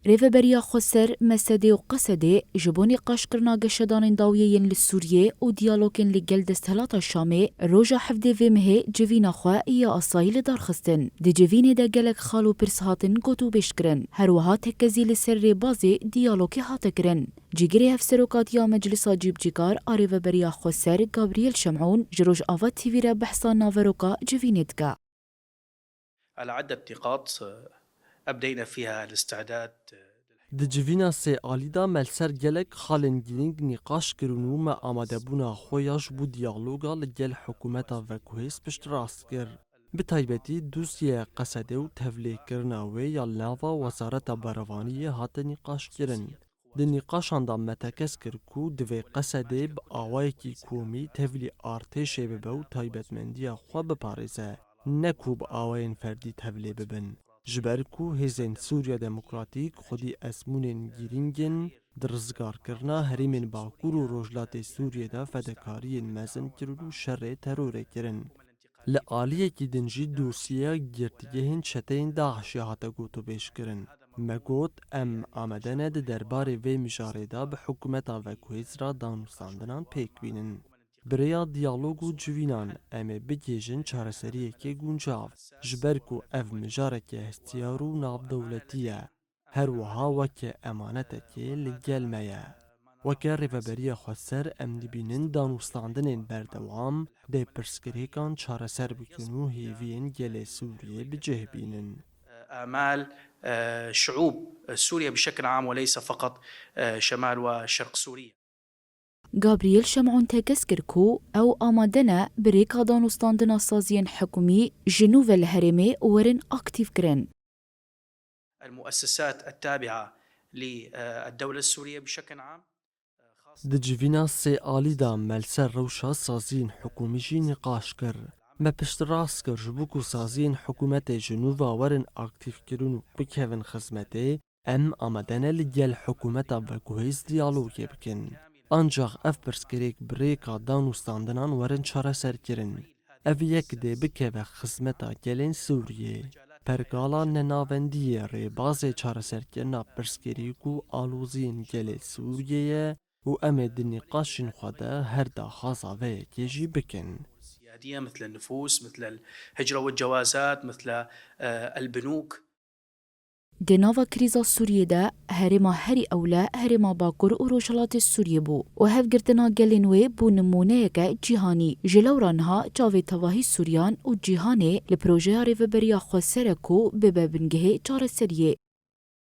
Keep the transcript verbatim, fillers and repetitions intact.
Rêveberiya Xweser, Mesedê û Qesedê ji bo nîqaşkirina geşedanên dawiyê yên li Sûriyê û diyalogên li gel desthilata Şamê roja hevdê vê mehê civîna xwe ya asayî li dar xistin. Di civînê de gelek xal û pirs hatin gotûbêjkirin. Her wiha tekezî li ser rêbazê diyalogê hate kirin. Cîgirê Hevserokatiya Meclisa Cîbicîkar a Rêveberiya Xweser Gabriel Şemûn ji Rojava T V re behsa naveroka civînê dike. على عدة نقاط أبدينا فيها الاستعداد. Di civîna sê alî de me li ser gelek xalên girîng nîqaş kirin û me amadebûna xwe ya ji bo diyaloga li gel hikûmeta veguhêz piştrast kir. Bi taybetî dosyeya Qesedê û tevlêkirina wê ya li nava Wezareta Berevaniyê hate nîqaşkirin. Di nîqaşan de me tekez kir ku divê Qesedê bi awayekî komî tevlî artêşê bibe û taybetmendiya xwe biparêze, ne ku bi awayên ferdî tevlê bibin. Ji ber ku hêzên Sûriya Demokratîk xwedî ezmûnên girîng in di rizgarkirina herêmên Bakur û Rojhilatê Sûriyê de fedekariyên mezin kirin û şerê terorê kirin. Li aliyekî din jî dosyeya girtiyehên çeteyên DAIŞê hate gotûbêjkirin. Me got, em amade ne di derbarê vê mijarê de bi hikûmeta veguhêz re danûstandinan pêk bînin. Bi rêya diyalog û civînan em ê bigihêjin çareseriyekê guncav, ji ber ku ev mijareke hestiyar û navdewletî ye. Her wiha weke emanetekê li gel me ye. Weke Rêveberiya Xweser em dibînin danûstandinên berdewam dê pirsgirêkan çareser bikin û hêviyên gelê Sûriyê bi cih bînin. آمال شعوب سوريا بشكل عام وليس فقط شمال وشرق سوريا. Gabriel Şemûn tekez kir ku ew amade ne bi rêka danûstandina saziyên hikûmî ji nû ve li herêmê werin aktîfkirin. المؤسسات التابعة للدولة السورية بشكل عام. Di civîna sê alî de me li ser rewşa saziyên hikûmî jî nîqaş kir. Me piştrast kir ji bo ku saziyên hikûmetê ji nû ve werin aktîfkirin û bikevin xizmetê, em amade ne li gel hikûmeta veguhêz diyalogê bikin. Ancax ev pirsgirêk bi rêka danûstandinan werin çareserkirin. Ev yek dê bikeve xizmeta gelên Sûriyê. Pergala nenavendiyê rêbazê çareserkirina pirsgirêk û aloziyên gelê Sûriyê ye û em ê di nîqaşên xwe de her daxwaza vê yekê jî bikin. سيادية مثل النفوس، مثل الهجرة والجوازات، مثل، آه، البنوك. Di nava krîza Sûriyê de herêma herî ewle herêma Bakur û Rojhilatê Sûriyê bû û hevgirtina gelên wê bû nimûneyeke cîhanî. Ji lewra niha çavê tevahî Sûriyan û cîhanê li projeya Rêveberiya Xweser e ku bibe bingehê çareseriyê.